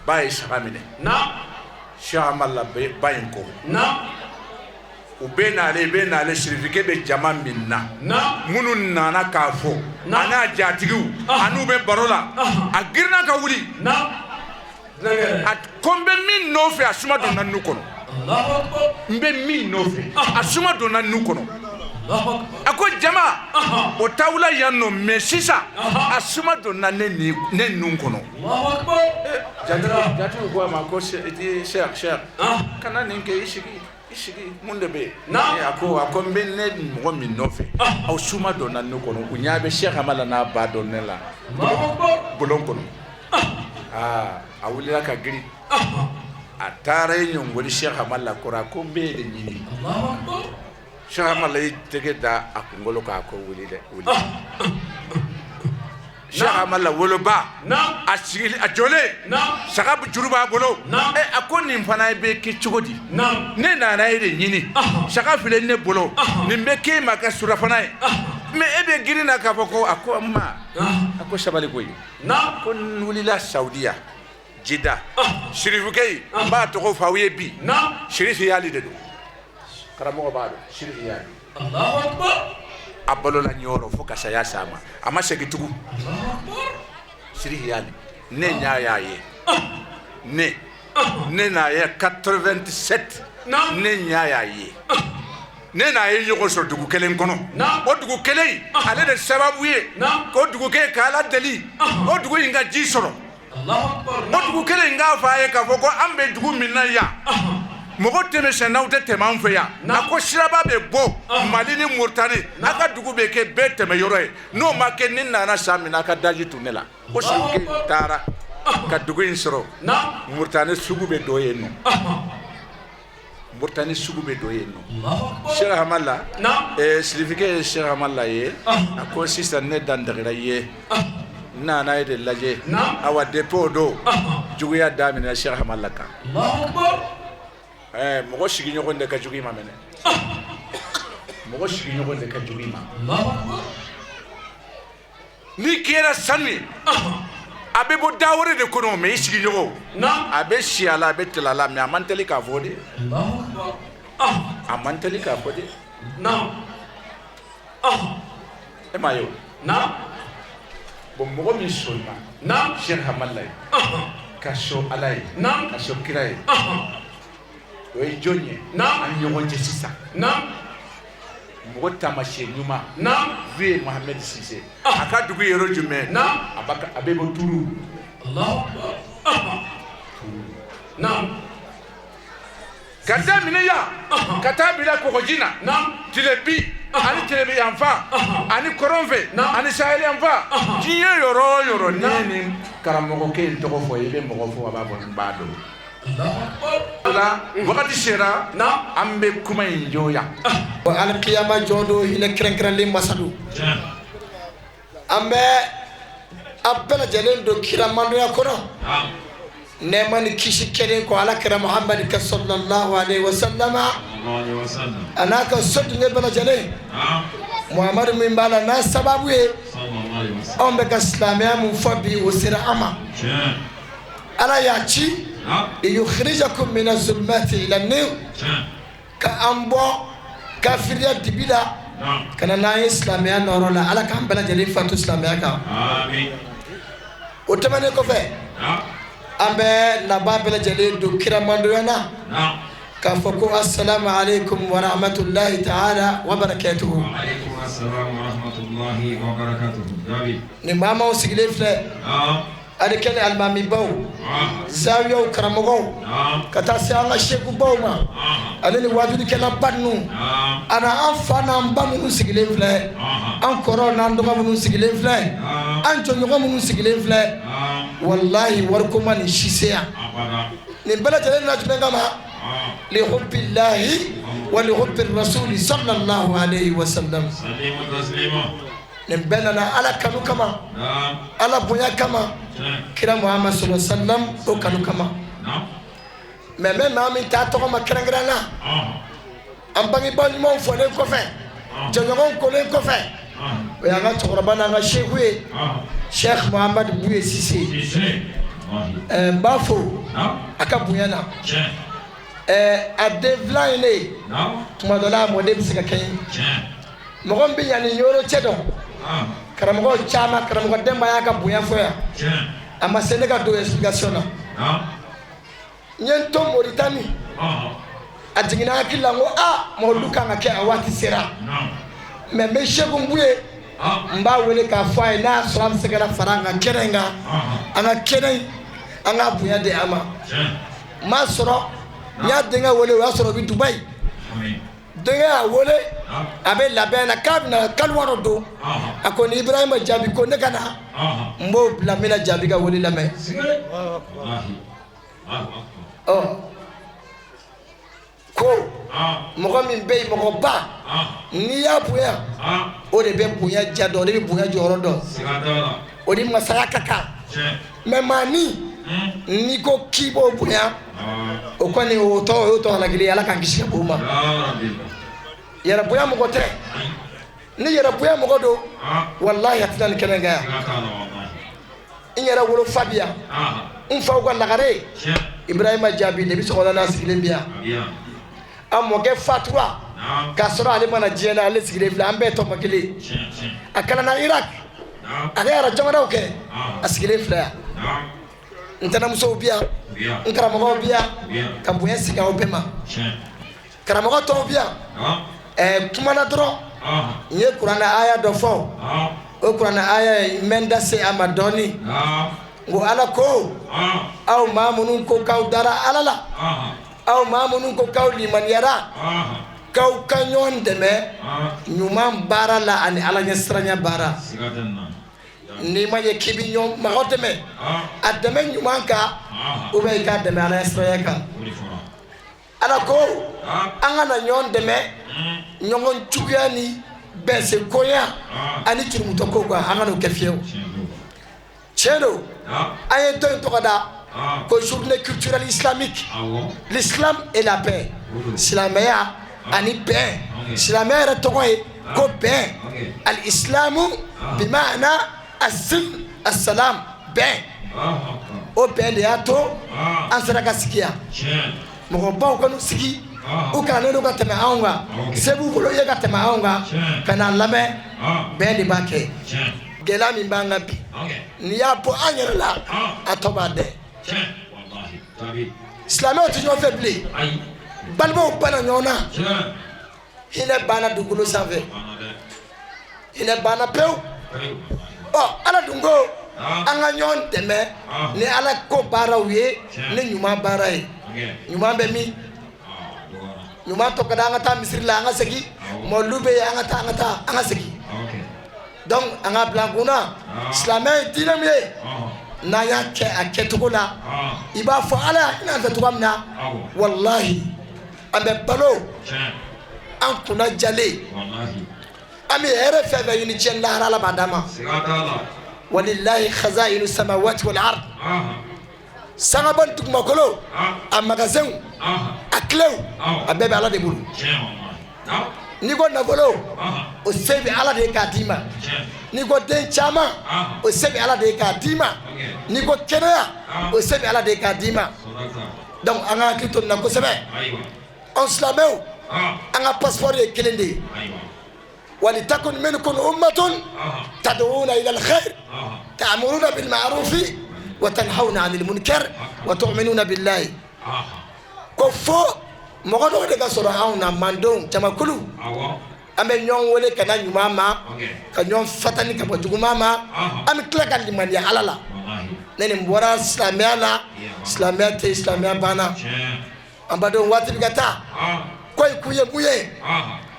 Ba ye saga minɛ Cheikh Hamala ba in kɔ u bɛ nalen bɛ nalen sirifukɛ bɛ jama min na minnu nana k'a fɔ a n'a jatigiw a n'u bɛ baro la a girinna ka wuli a ko n bɛ min nɔfɛ a suma donna nu kɔnɔ n bɛ min nɔfɛ a suma donna nu kɔnɔ a ko jama o t'aw la yan nɔ mais sisan a suma donna ne nun kɔnɔ. Jatigiw ko a ma ko Cheikh Cheikh kana nin kɛ i sigi. I sigi mun de bɛ yen a ko n bɛ ne mɔgɔ min nɔfɛ aw suma donna ne kɔnɔ u ɲɛ bɛ Cheikh Hamala n'a ba dɔn ne la bulon kɔnɔ aa a wulila ka girin a taara i ɲɔngori Cheikh Hamala kɔrɔ a ko n bɛ e de ɲini. Cheikh Hamala y'i tɛgɛ da a kunkolo kan a ko wuli dɛ wuli. Cheikh Hamala woloba a sigi a jɔlen saga juru b'a bolo a ko nin fana bɛ kɛ cogo di ne nana e de ɲini saga filɛ ne bolo nin bɛ k'e ma ka surafana ye mais e bɛ girin na k'a fɔ ko a ko n ma a ko sabali koyi ko n wulila Saudiya Jida sirifukɛ in n b'a tɔgɔ fɔ aw ye bi Sirifi Yali de don karamɔgɔ b'a dɔn Sirifi Yali a balola Ɲɔrɔ fo ka saya s'a ma a ma segin tugun Sirifi Yali. Ne ɲa y'a ye, ne n'a ye 87, ne ɲa y'a ye, ne n'a ye ɲɔgɔn sɔrɔ dugu kelen kɔnɔ. O dugu kelen in, ale de sababu ye k'o dugu kelen k'Ala deli o dugu in ka ji sɔrɔ. O dugu kelen in k'a fɔ a ye k'a fɔ ko an bɛ dugu min na yan, mɔgɔ tɛmɛ sennaw tɛ tɛmɛ an fɛ yan. A ko siraba bɛ bɔ Mali ni Moritani, a ka dugu bɛ kɛ bɛɛ tɛmɛ yɔrɔ ye. N'o ma kɛ, ni nana san min na, a ka daji tun ne la. Ko sirike taara ka dugu in sɔrɔ, Moritani sugu bɛ dɔ yen nɔ, Moritani sugu bɛ dɔ yen nɔ. Cheikh Hamala, sirifikɛ ye Cheikh Hamala ye, a ko sisan ne dantigɛra i ye, n nana e de lajɛ. Awa depuis o don, juguya daminɛna Cheikh Hamala kan. Mɔgɔ sigiɲɔgɔn de ka jugu i ma mɛnɛ, mɔgɔ sigiɲɔgɔn de ka jugu i ma. N'i kɛra sanu ye, a bɛ bɔ da wɛrɛ de kɔnɔ, mais i sigiɲɔgɔn, a bɛ si a la, a bɛ tila a la, mais a man teli k'a fɔ de, a man teli k'a fɔ de. E m'a ye o. Bon, mɔgɔ min sɔnna Cheikh Hamala ye, ka sɔn Ala ye, ka sɔn kira ye, o ye jɔn ye an ɲɔgɔn cɛ sisan? Mɔgɔ taamasiyɛn ɲuman, Vieux Mohamed Sise. A ka dugu yɔrɔ jumɛn? A bɛ bɔ Turu. Ka daminɛ yan ka taa bila kɔgɔji na, tilebi ani tilebi yanfan ani kɔrɔn fɛ ani saheli yanfan, diɲɛ yɔrɔ o yɔrɔ, n'i ye nin karamɔgɔkɛ in tɔgɔ fɔ, i bɛ mɔgɔ fɔ, a b'a fɔ n b'a dɔn. O la wagati sera, an bɛ kuma in jɔ yan. Alikiyama jɔ don, hinɛ kɛrɛnkɛrɛnlen masa don. An bɛ a bɛɛ lajɛlen don kira mandoya kɔnɔ, nɛɛma ni kisi kɛlen kɔ ala kira Muhamadu ka sallallahu alaihi wa sallama, a n'a ka soden bɛɛ lajɛlen. Muhamadu min b'a la n'a sababu ye anw bɛ ka silamɛya mun fɔ bi, o sera an ma. Ala y'a ci liyukhrijakum mina zulumati ila nur, ka an bɔ kafiriya dibi la ka na n'an ye silamɛya nɔrɔ la. Ala k'an bɛɛ lajɛlen fatu silamɛya kan. O tɛmɛnen kɔfɛ, an bɛ nabaa bɛɛ lajɛlen don kira mandoya na k'a fɔ ko assalamu alaikum wa rahmatullahi ta'ala wa barakatuhu. Nin maa maaw sigilen filɛ, ali kɛnɛ alimamibaw, zawiyaw karamɔgɔw, ka taa se an ka sekubaw ma, ale ni wajulikɛlaba ninnu, ani an fa n'an ba minnu sigilen filɛ, an kɔrɔ n'an dɔgɔ minnu sigilen filɛ, an jɔɲɔgɔn minnu sigilen filɛ, walahi wariko ma nin si se yan. Nin bɛɛ lajɛlen na jumɛn kama? Lihubbillahi wa lihubbi rasuli sallallahu alayhi wa sallam. Nin bɛɛ nana Ala kanu kama, Ala bonya kama, kira Muhammad sallallahu alaihi wasallam o kanu kama. Mais n bɛ maa min ta tɔgɔ ma kɛrɛnkɛrɛn na, an bangebaa ɲumanw fɔlen kɔfɛ, jɛɲɔgɔnw kolen kɔfɛ, o y'an ka cɛkɔrɔba n'an ka seku ye, Cheikh Mohamed Bouye Cissé. N b'a fo a ka bonya na. A den filan ye ne ye, tuma dɔ la a mɔden bɛ se ka kɛ n ye. Mɔgɔ min bɛ yan ni Ɲoro cɛ dɔn, karamɔgɔ caman, karamɔgɔ Denba y'a ka bonya fɔ yan, a ma se ne ka don explication na. N ye n to Moritani, a jiginna hakili la, n ko aa, mawuludu kan ka kɛ, a waati sera. Mais n bɛ Seku Buye, n b'a wele k'a fɔ a ye, n'a y'a sɔrɔ a bɛ se ka na fara an kan kɛnɛ in kan, an ka kɛnɛ in, an k'a bonya di a ma. N m'a sɔrɔ, n y'a denkɛ wele, o y'a sɔrɔ o bɛ Dubayi. Denkɛ y'a wele, a bɛ labɛn na k'a bɛna kaliwa dɔ don. A ko ni Ibrahima jaabi ko ne ka na, n b'o bila, n bɛna jaabi ka wele lamɛn. Ɔ ko mɔgɔ min bɛ yen, mɔgɔba, n'i y'a bonya, o de bɛ bonya ja dɔn, o de bɛ bonya jɔyɔrɔ dɔn, o ni masaya ka kan. Mais maa ni n'i ko k'i b'o bonya, o kɔni o tɔ o y'o tɔ halakili ye. Ala k'an kisi ka bɔ o ma. Yɛrɛ bonya mɔgɔ tɛ. Ni yɛrɛ bonya mɔgɔ don, walahi a tɛna nin kɛnɛ kan yan. N yɛrɛ wolo fa bi yan, n faw ka lagare Ibrahima Jaabi de bɛ sɔgɔma n'a sigilen bi yan. An mɔkɛ fatura k'a sɔrɔ ale ma na diɲɛ na, ale sigilen filɛ, an bɛɛ tɔma kelen. A kalanna Irak, a ka yɛrɛ jamanaw kɛ, a sigilen filɛ yan. N tɛnɛmusow bi yan, n karamɔgɔw bi yan, ka bonya sigi aw bɛɛ ma. Karamɔgɔ tɔw bi yan. Ɛɛ, kumana dɔrɔn, n ye kuranɛ aya dɔ fɔ. O kuranɛ aya ye, n bɛ n da se a ma dɔɔni. N ko Ala ko, aw maa minnu ko k'aw dara Ala la, aw maa minnu ko k'aw limaniyara, k'aw ka ɲɔgɔn dɛmɛ ɲuman baara la ani Ala ɲɛsiranya baara. N'i ma ye k'i bɛ ɲɔgɔn mɔgɔ dɛmɛ, a dɛmɛ ɲuman kan ou bien i k'a dɛmɛ Ala ɲɛsiranya kan. Ala ko an kana ɲɔgɔn dɛmɛ ɲɔgɔn juguya ni bɛnsenkoya ani jurumutɔ ko kan, an kan'o kɛ fiyewu. Tiɲɛ don, an ye dɔ in tɔgɔ da ko journée culturelle islamique, l'islam et la paix, silamɛya ani bɛn. Silamɛya yɛrɛ tɔgɔ ye ko bɛn, al-islamu bimaana asilm assalam, bɛn. O bɛn de y'a to an sera ka sigi yan. Mɔgɔbaw ka n'u sigi, u kalannen don ka tɛmɛ anw kan, se b'u bolo ye ka tɛmɛ anw kan, ka n'a lamɛn. Bɛn de b'a kɛ. Gɛlɛya min b'an kan bi, n'i y'a bɔ an yɛrɛ la, a tɔ b'a dɛ. Silamɛw tɛ ɲɔgɔn fɛ bilen, balimaw banna ɲɔgɔn na, hinɛ banna dugukolo sanfɛ, hinɛ banna pewu. Ɔ, Ala dun ko an ka ɲɔgɔn dɛmɛ ni Ala ko baaraw ye, ni ɲuman baara ye. Ɲuman bɛ min? Ɲuman tɔ ka di an ka taa misiri la, an ka segin. Mɔlu bɛ yen, an ka taa, an ka taa, an ka segin. Donc an ka bila an kunna, silamɛ ye diinɛ min ye, n'an y'a kɛ a kɛcogo la, i b'a fɔ Ala y'a ɲini an fɛ cogoya min na, walahi an bɛ balo an kunna jalen, an bɛ hɛrɛ fɛn fɛn ɲini diɲɛ lahara, Ala b'a d'an ma. Walilahi khazainu samawati wal ard. Sangaba ni dugumakolo a magasinw, a kilew, a bɛɛ bɛ Ala de bolo. N'i ko nafolo, o se bɛ Ala de ye k'a d'i ma. N'i ko den caman, o se bɛ Ala de ye k'a d'i ma. N'i ko kɛnɛya, o se bɛ Ala de ye k'a d'i ma. Donc an ka hakili to nin na kosɛbɛ. Anw silamɛw, an ka passeport ye kelen de ye. Walitakun minkum ummatun tad'una ila alkhair ta'muruna bil ma'rufi wa tanhauna 'anil munkar wa tu'minuna billahi. Ko fo mɔgɔ dɔw de ka sɔrɔ anw na, mandenw jamakulu, an bɛ ɲɔgɔn wele ka na ɲuman ma, ka ɲɔgɔn fatani ka bɔ juguman ma, an bɛ tila ka limaniya Ala la. Ne nin bɔra silamɛya la, silamɛya tɛ, silamɛya banna. An badenw, waati bɛ ka taa, ko in kun ye mun ye?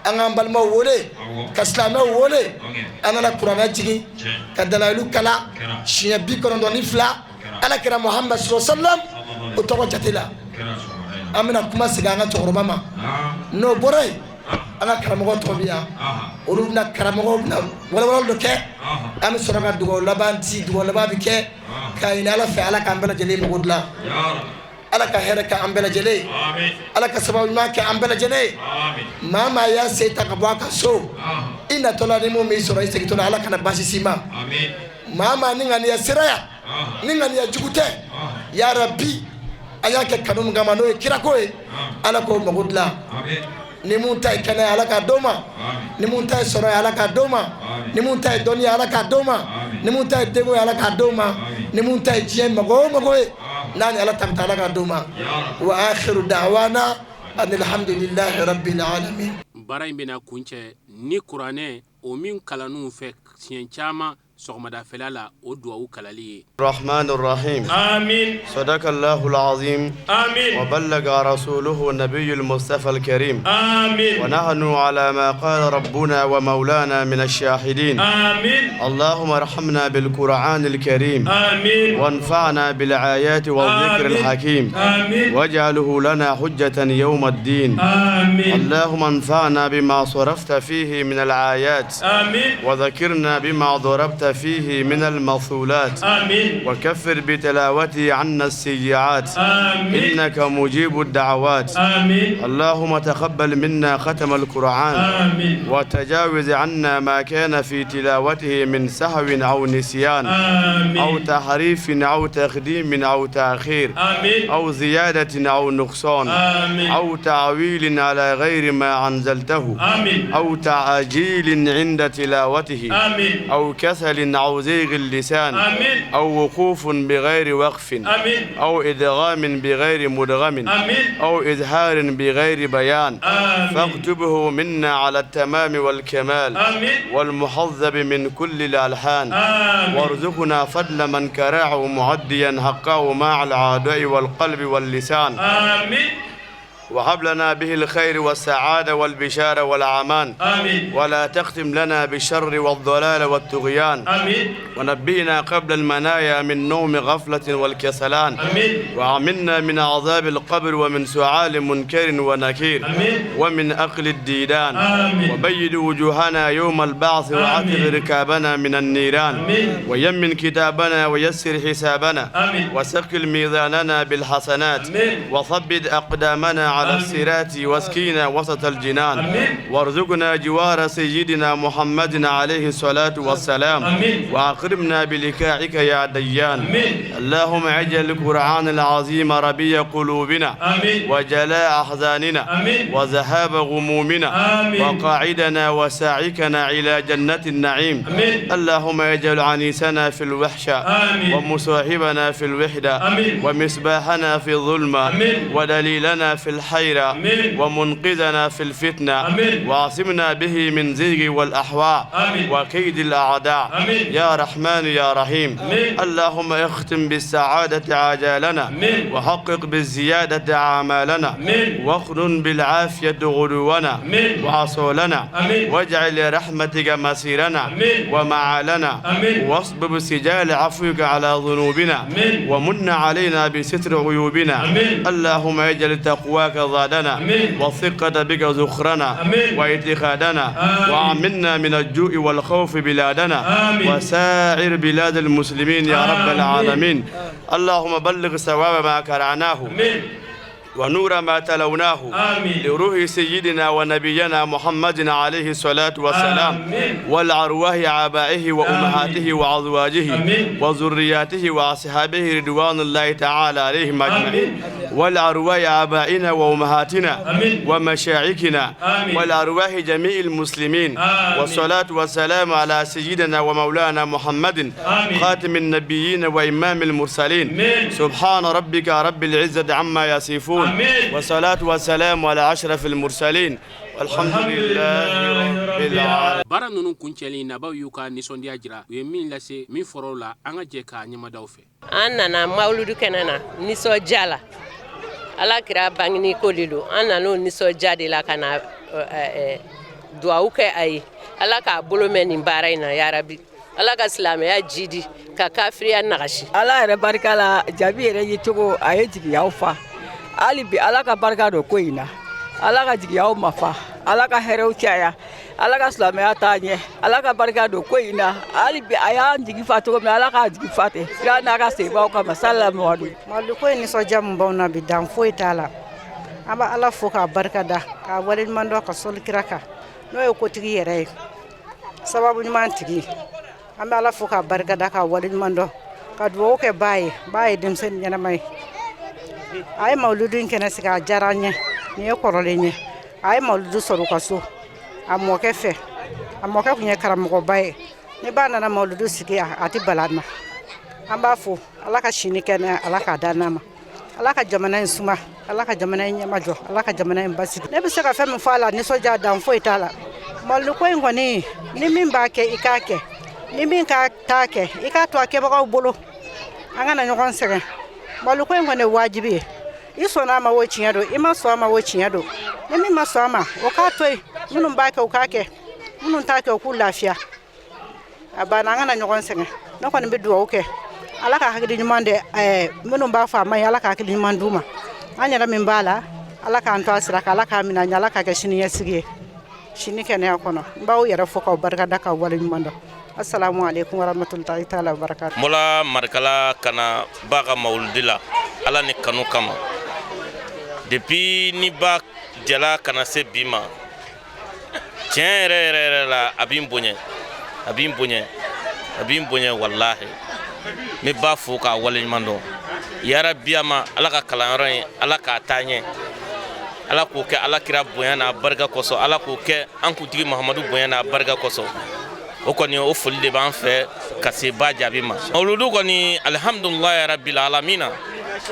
An k'an balimaw wele, ka silamɛw wele. An nana kuranɛ jigin ka dalayilu kalan siɲɛ 92, Ala kira Muhamadu sallallahu alaihi wasallam o tɔgɔ jate la. An bɛna kuma segin an ka cɛkɔrɔba ma. N'o bɔra yen, an ka karamɔgɔ tɔ bɛ yan, olu bɛna, karamɔgɔw bɛna walawalali dɔ kɛ. An bɛ sɔrɔ ka dugawu laban di. Dugawu laban bɛ kɛ k'a ɲini Ala fɛ, Ala k'an bɛɛ lajɛlen mago dilan, Ala ka hɛrɛ kɛ an bɛɛ lajɛlen, Ala ka sababu ɲuman kɛ an bɛɛ lajɛlen. Maa maa y'a se ta ka bɔ a ka so, i natɔla ni mun b'i sɔrɔ, i segintɔ la, Ala kana baasi s'i ma. Maa maa ni ŋaniya sera yan, ni ŋaniya jugu tɛ, ya Rabi, an y'a kɛ kanu min kama, n'o ye kirako ye, Ala k'o mago dilan. Ni mun ta ye kɛnɛya, Ala k'a d'o ma. Ni mun ta ye sɔrɔ ye, Ala k'a d'o ma. Ni mun ta ye dɔnni ye, Ala k'a d'o ma. Ni mun ta ye denko ye, Ala k'a d'o ma. Ni mun ta ye diɲɛ mago o mago ye, n'a ni Ala ta bɛ taa, Ala k'a d'o ma. Wa akhiru da'wana alhamdulillahi rabbil alamin. Baara in bɛna kuncɛ ni kuranɛ o min kalanniw fɛ siɲɛ caman sɔgɔmadafɛla la, o duwawu kalali ye. الرحمن الرحيم. آمين. صدق الله العظيم. آمين. وبلغ رسوله النبي المصطفى الكريم. آمين. ونحن على ما قال ربنا ومولانا من الشاهدين. آمين. اللهم ارحمنا بالقرآن الكريم. آمين. وانفعنا بالآيات والذكر آمين. الحكيم. آمين. واجعله لنا حجة يوم الدين. آمين. اللهم انفعنا بما صرفت فيه من الآيات. آمين. وذكرنا بما ضربت فيه من المثولات. آمين. وكفر بتلاوته عنا السيئات. آمين. إنك مجيب الدعوات. آمين. اللهم تقبل منا ختم القرآن. آمين. وتجاوز عنا ما كان في تلاوته من سهو أو نسيان. آمين. أو تحريف أو تقديم أو تأخير. آمين. أو زيادة أو نقصان. آمين. أو تعويل على غير ما أنزلته. آمين. أو تعجيل عند تلاوته. آمين. أو كسل خلل أو زيغ اللسان. آمين. أو وقوف بغير وقف. آمين. أو إدغام بغير مدغم. آمين. أو إظهار بغير بيان. آمين. فاكتبه منا على التمام والكمال. آمين. والمحذب من كل الألحان. آمين. وارزقنا فضل من كرعه معديا حقه مع العداء والقلب واللسان. آمين. وهب لنا به الخير والسعادة والبشارة والأمان. آمين. ولا تختم لنا بالشر والضلال والطغيان. آمين. ونبئنا قبل المنايا من نوم غفلة والكسلان. آمين. وعملنا من عذاب القبر ومن سعال منكر ونكير. آمين. ومن أقل الديدان. آمين. وبيد وجوهنا يوم البعث وعتق ركابنا من النيران. آمين. ويمن كتابنا ويسر حسابنا. آمين. وثقل ميزاننا بالحسنات. آمين. وثبت أقدامنا على الصراط واسكينا وسط الجنان. آمين. وارزقنا جوار سيدنا محمد عليه الصلاة والسلام. آمين. وأكرمنا بلقائك يا ديان. آمين. اللهم اجعل القرآن العظيم ربيع قلوبنا. آمين. وجلاء أحزاننا. آمين. وذهاب غمومنا. آمين. وقاعدنا وساعكنا إلى جنة النعيم. آمين. اللهم اجعل عنيسنا في الوحشة. آمين. ومصاحبنا في الوحدة. آمين. ومصباحنا في الظلمة. آمين. ودليلنا في الحيرة. آمين. ومنقذنا في الفتنة. آمين. وعصمنا به من زيغ والأحواء. آمين. وكيد الأعداء. آمين. يا رحمن يا رحيم. آمين. اللهم اختم بالسعادة عجالنا. آمين. وحقق بالزيادة أعمالنا. آمين. واقرن بالعافية غدونا. آمين. وعصولنا. آمين. واجعل رحمتك مسيرنا. آمين. ومعالنا. آمين. واصبب سجال عفوك على ذنوبنا. آمين. ومن علينا بستر عيوبنا. آمين. اللهم اجعل تقواك زادنا. آمين. والثقة بك ذخرنا. آمين. واعتقادنا. آمين. وعملنا من الجوع والخوف بلادنا. آمين. وسائر بلاد المسلمين يا رب آمين. العالمين. اللهم بلغ ثواب ما قرأناه. آمين. ونور ما تلوناه. آمين. لروح سيدنا ونبينا محمد عليه الصلاة والسلام. آمين. والأرواح آبائه وأمهاته وأزواجه. آمين. وذرياته وأصحابه رضوان الله تعالى عليهم أجمعين. آمين. والأرواح آبائنا وأمهاتنا. آمين. ومشايخنا. آمين. والأرواح جميع المسلمين. آمين. والصلاة والسلام على سيدنا ومولانا محمد. آمين. خاتم النبيين وإمام المرسلين. آمين. سبحان ربك رب العزة عما يصفون. آمين. والصلاة والسلام على أشرف المرسلين والحمد لله رب العالمين. Baara ninnu kuncɛlen, nabaw y'u ka nisɔndiya jira u ye min lase min fɔra la. An ka jɛ k'a ɲɛmadaw fɛ. An nana mawuludu kɛnɛ na nisɔndiya la. Ala kira bangeni ko de don. An nana o nisɔndiya de la ka na duwawu kɛ a ye. Ala k'a bolo mɛn nin baara in na, yarabi. Ala ka silamɛya jidi ka kafiriya nagasi. Ala yɛrɛ barika la, Jabi yɛrɛ ye cogo a ye jigiyaw fa. Hali bi Ala ka barika don ko in na. Ala ka jigiyaw ma fa. Ala ka hɛrɛw caya. Ala ka silamɛya taa ɲɛ. Ala ka barika don ko in na. Hali bi a y'an jigi fa cogo min na, Ala k'a jigi fa ten. Sira n'a ka sebaw kama salamu aleykum. Mawuludu ko in, nisɔndiya min b'anw na bi, dan foyi t'a la. An bɛ Ala fo k'a barika da, k'a waleɲuman dɔn, ka sɔli kira kan, n'o ye kotigi yɛrɛ ye, sababu ɲuman tigi. An bɛ Ala fo k'a barika da, k'a waleɲuman dɔn, ka dugawu kɛ ba ye. Ba ye denmisɛnnin ɲɛnama ye. A ye mawuludu in kɛnɛ sigi, a diyara an ye. Nin ye kɔrɔlen ye. A ye mawuludu sɔrɔ u ka so a mɔkɛ fɛ. A mɔkɛ tun ye karamɔgɔba ye. Ni ba nana mawuludu sigi, a tɛ bala an na. An b'a fo. Ala ka sini kɛnɛya, Ala k'a da n'a ma. Ala ka jamana in suma, Ala ka jamana in ɲɛmajɔ, Ala ka jamana in basigi. Ne bɛ se ka fɛn min fɔ a la, nisɔndiya dan foyi t'a la. Mawuludu ko in kɔni, ni min b'a kɛ, i k'a kɛ. Ni min ka t'a kɛ, i k'a to a kɛbagaw bolo. An kana ɲɔgɔn sɛgɛn. Mawuludu ko in kɔni ye wajibi ye. I sɔnna a ma o, tiɲɛ don. I ma sɔn a ma o, tiɲɛ don. Ni min ma sɔn a ma, o k'a to yen. Minnu b'a kɛ, u k'a kɛ. Minnu t'a kɛ, u k'u lafiya. A banna. An kana ɲɔgɔn sɛgɛn. Ne kɔni bɛ dugawu kɛ, Ala ka hakili ɲuman de minnu b'a fɔ a ma ɲi, Ala ka hakili ɲuman d'u ma. An yɛrɛ min b'a la, Ala k'an to a sira kan. Ala k'a minɛ an ɲɛ. Ala k'a kɛ sini ɲɛsigi ye, sini kɛnɛya kɔnɔ. N b'aw yɛrɛ fo k'aw barikada, k'aw waleɲuman dɔn. Assalamu alaikum warahmatullahi taala wabarakatuh. N bɔla Marikala ka na ba ka mawuludi la Ala ni kanu kama. Depuis ni ba jɛla ka na se bi ma, tiɲɛ yɛrɛ yɛrɛ yɛrɛ la, a b'i bonya, a b'i bonya, a b'i bonya, walahi. N bɛ ba fo k'a waleɲuman dɔn, yarabi. A ma Ala ka kalanyɔrɔ in, Ala k'a taa ɲɛ. Ala k'o kɛ Ala kira bonya n'a barika kosɔn. Ala k'o kɛ an kuntigi Mahamadu bonya n'a barika kosɔn. O kɔni, o foli de b'an fɛ ka se Ba Jaabi ma. Mawuludu kɔni, alihamudulilayi rabil alamina.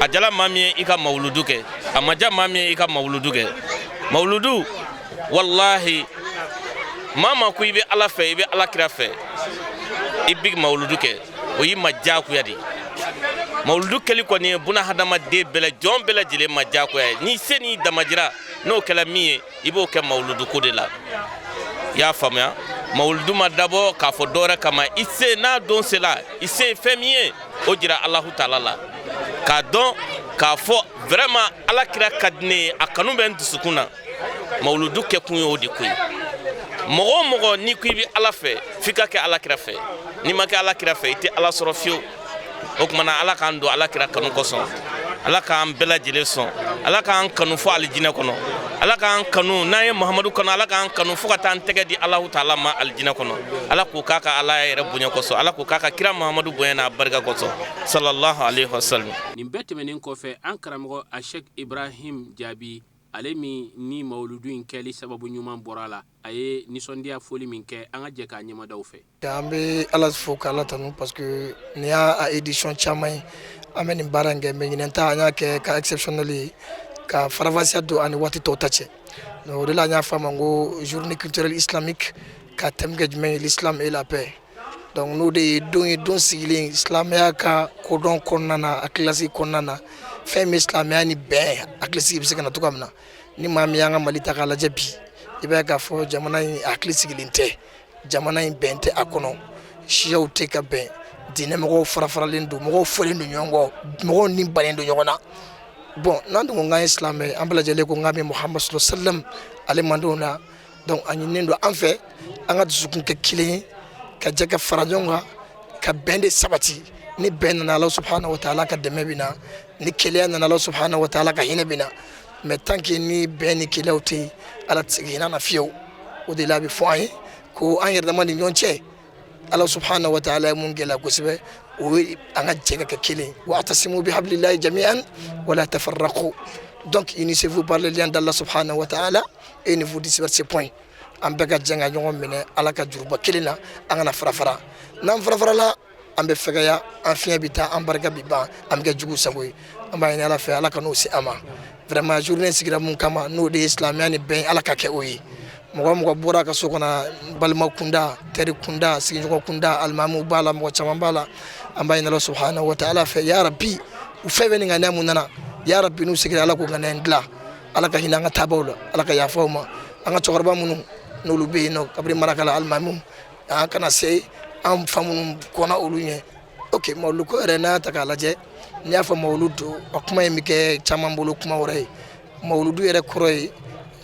A jala maa min ye, i ka mawuludu kɛ. A ma ja maa min ye, i ka mawuludu kɛ. Mawuludu, walahi, maa ma ko i bɛ Ala fɛ, i bɛ Ala kira fɛ, i bɛ mawuludu kɛ, o y'i ma diyagoya de. Mawuludu kɛli kɔni ye buna hadamaden bɛɛ la, jɔn bɛɛ lajɛlen ma diyagoya ye. N'i se n'i damajira, n'o kɛla min ye, i b'o kɛ mawuludu ko de la. I y'a faamuya? Mawuludu ma dabɔ k'a fɔ dɔwɛrɛ kama. I se n'a don sela, i se ye fɛn min ye, o jira Alahu taala la, k'a dɔn k'a fɔ vraiment Ala kira ka di ne ye, a kanu bɛ n dusukun na. Mawuludu kɛkun ye o de ko ye. Mɔgɔ o mɔgɔ n'i ko i bɛ Ala fɛ, f'i ka kɛ Ala kira fɛ. N'i ma kɛ Ala kira fɛ, i tɛ Ala sɔrɔ fiyewu. O tuma na, Ala k'an don Ala kira kanu kosɔn. Ala k'an bɛɛ lajɛlen sɔn. Ala k'an kanu fo alijinɛ kɔnɔ. Ala k'an kanu n'an ye Mahamadu kanu. Ala k'an kanu fo ka taa an tɛgɛ di Alahu taala ma alijinɛ kɔnɔ. Ala k'o k'a ka Ala yɛrɛ bonya kosɔn. Ala k'o k'a ka kira Mahamadu bonya n'a barika kosɔn, sallallahu alaihi wasallam. Nin bɛɛ tɛmɛnen kɔfɛ, an karamɔgɔ Ashek Ibrahim Jaabi, ale min ni mawuludu in kɛli sababu ɲuman bɔra a la, a ye nisɔndiya foli min kɛ, an ka jɛ k'a ɲɛmadaw fɛ. An bɛ Ala fo k'Ala tanu, parce que nin y'a édition caman ye an bɛ nin baara in kɛ, mais ɲinɛn ta, an y'a kɛ ka exceptionnel ye, ka faranfasiya don ani waati tɔw ta cɛ. Donc o de la, an y'a fɔ a ma ko journée culturelle islamique, ka thème kɛ jumɛn ye? L'islam et la paix. Donc n'o de ye don ye, don sigilen silamɛya ka kodɔn kɔnɔna na, hakilisigi kɔnɔna na, fɛn min silamɛya ni bɛn, hakilisigi bɛ se ka na cogoya min na. Ni maa min y'an ka Mali ta k'a lajɛ bi, i b'a ye k'a fɔ jamana in hakili sigilen tɛ, jamana in bɛn tɛ a kɔnɔ, siyaw tɛ ka bɛn, diinɛ mɔgɔw fara faralen don, mɔgɔw fɔlen don ɲɔgɔn kɔ, mɔgɔw ni bannen don ɲɔgɔn na. Bon, n'an dun ko k'an ye silamɛ, an bɛɛ lajɛlen ko k'an bɛ Muhamadu sallallahu alaihi wasallam ale mandenw na. Donc a ɲininen don an fɛ, an ka dusukun kɛ kelen ye, ka jɛ ka fara ɲɔgɔn kan, ka bɛn de sabati. Ni bɛn nana, Ala subhanahu wa ta'ala ka dɛmɛ bɛ na. Ni kelenya nana, Ala subhanahu wa ta'ala ka hinɛ bɛ na. Mais tant que ni bɛn ni kelenya tɛ yen, Ala tɛ se ka hinɛ na fiyewu. O de la, a bɛ fɔ an ye ko an yɛrɛ dama ni ɲɔgɔn cɛ, Ala subhanahu wa ta'ala ye mun gɛlɛya kosɛbɛ, o ye an ka jɛ ka kɛ kelen. Wa'tasimu bihablillahi jami'an wala tafarraqu. Donc unissez-vous par le lien d'Allah subhanahu wa ta'ala et ne vous dispersez point. An bɛɛ ka jɛ ka ɲɔgɔn minɛ Ala ka juruba kelen na, an kana fara fara. N'an fara farala, an bɛ fɛgɛya, an fiɲɛ bɛ taa, an barika bɛ ban, an bɛ kɛ jugu sago ye. An b'a ɲini Ala fɛ, Ala ka n'o se an ma. Vraiment, journée sigira mun kama, n'o de ye silamɛya ni bɛn, Ala ka kɛ o ye. Mɔgɔ mɔgɔ bɔra ka so kɔnɔ, balima kunda, teri kunda, sigiɲɔgɔn kunda, alimamuw b'a la, mɔgɔ caman b'a la, an b'a ɲini Ala subhanahu wa ta'ala fɛ, ya rabbi, u fɛn fɛn ni ŋaniya mun nana, ya rabbi, n'u seginna, Ala k'o ŋaniya in dilan. Ala ka hinɛ an ka taabaw la, Ala ka yafa u ma. An ka cɛkɔrɔba minnu n'olu bɛ yen nɔ, kabini Marakala alimamu, an kana se an fa minnu kɔnna olu ɲɛ. Ok, mawulu ko yɛrɛ, n'a y'a ta k'a lajɛ, n'i y'a fɔ mawulu don, a kuma in bɛ kɛ caman bolo kuma wɛrɛ ye. Mawuludu yɛrɛ kɔrɔ ye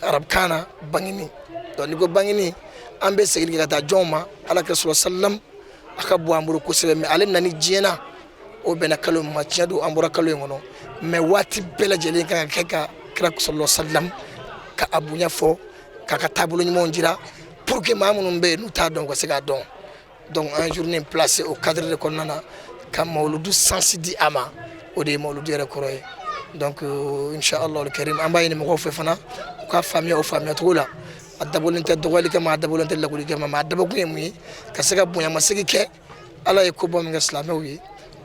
arabukan na bangeni. Donc n'i ko bangeni, an bɛ segin ka taa jɔnw ma? Ala kira sallam, a ka bɔ an bolo kosɛbɛ. Mais ale nani diɲɛ na, o bɛnna kalo min ma, tiɲɛ don, an bɔra kalo in kɔnɔ, mais waati bɛɛ lajɛlen kan ka kɛ ka kira sallallahu sallam ka a bonya fɔ, k'a ka taabolo ɲumanw jira, pour que maa minnu bɛ yen n'u t'a dɔn, u ka se k'a dɔn. Donc an ye journée placé o cadre de kɔnɔna na, ka mawuludu sens di a ma. O de ye mawuludu yɛrɛ kɔrɔ ye. Donc inshallah karim, an b'a ɲini mɔgɔw fɛ fana, u ka faamuya o faamuya cogo la. A dabɔlen tɛ dɔgɔyali kama, a dabɔlen tɛ lagoli kama, mais a dabɔkun ye mun ye? Ka se ka bonyamasegin kɛ Ala ye koba min kɛ silamɛw ye,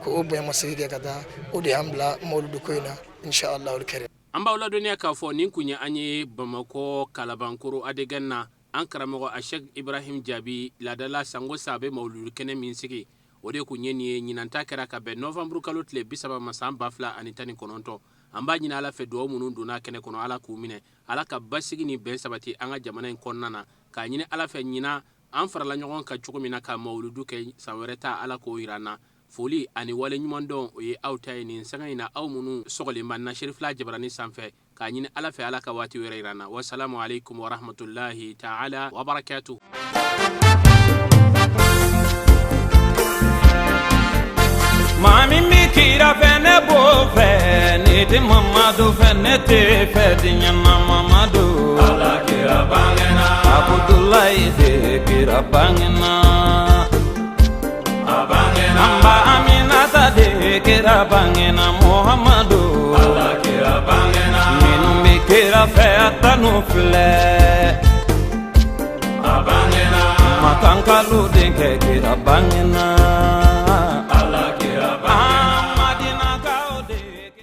ko o bonyamasegin kɛ ka taa. O de y'an bila mawuludu ko in na, inshallah karim. An b'aw ladɔnniya k'a fɔ nin kun ye an ye Bamakɔ Kalabankoro Adegɛn na. An karamɔgɔ Ashek Ibrahim Jaabi, laadala sango sa bɛ mawuludu kɛnɛ min sigi, o de kun ye nin ye. Ɲinanta kɛra ka bɛn nɔvanburu kalo tile 30 ma, san 2019. An b'a ɲini Ala fɛ, dugawu minnu donna kɛnɛ kɔnɔ, Ala k'u minɛ. Ala ka basigi ni bɛn sabati an ka jamana in kɔnɔna na. K'a ɲini Ala fɛ, ɲinan an farala ɲɔgɔn kan cogo min na ka mawuludu kɛ, san wɛrɛ ta, Ala k'o yira an na. Foli ani wale ɲuman dɔn, o ye aw ta ye nin sanga in na, aw minnu sɔgɔlen b'an na Serifila jabarani sanfɛ. K'a ɲini Ala fɛ, Ala ka waati wɛrɛ yira an na. Wasalamu alaikum warahmatullahi taala wabarakatuh. Maa min bɛ kira fɛ, ne b'o fɛ. Ne tɛ Mamadu fɛ, ne tɛ fɛ diɲɛ na Mamadu. Ala kira bangena. Abudulayi de kira bangena. A bangena. An ba Aminata de kira bangena Muhamadu. Ala kira bangena. Minnu bɛ kira fɛ, a tanu filɛ. A bangena. Makan. Makalu denkɛ kira bangena.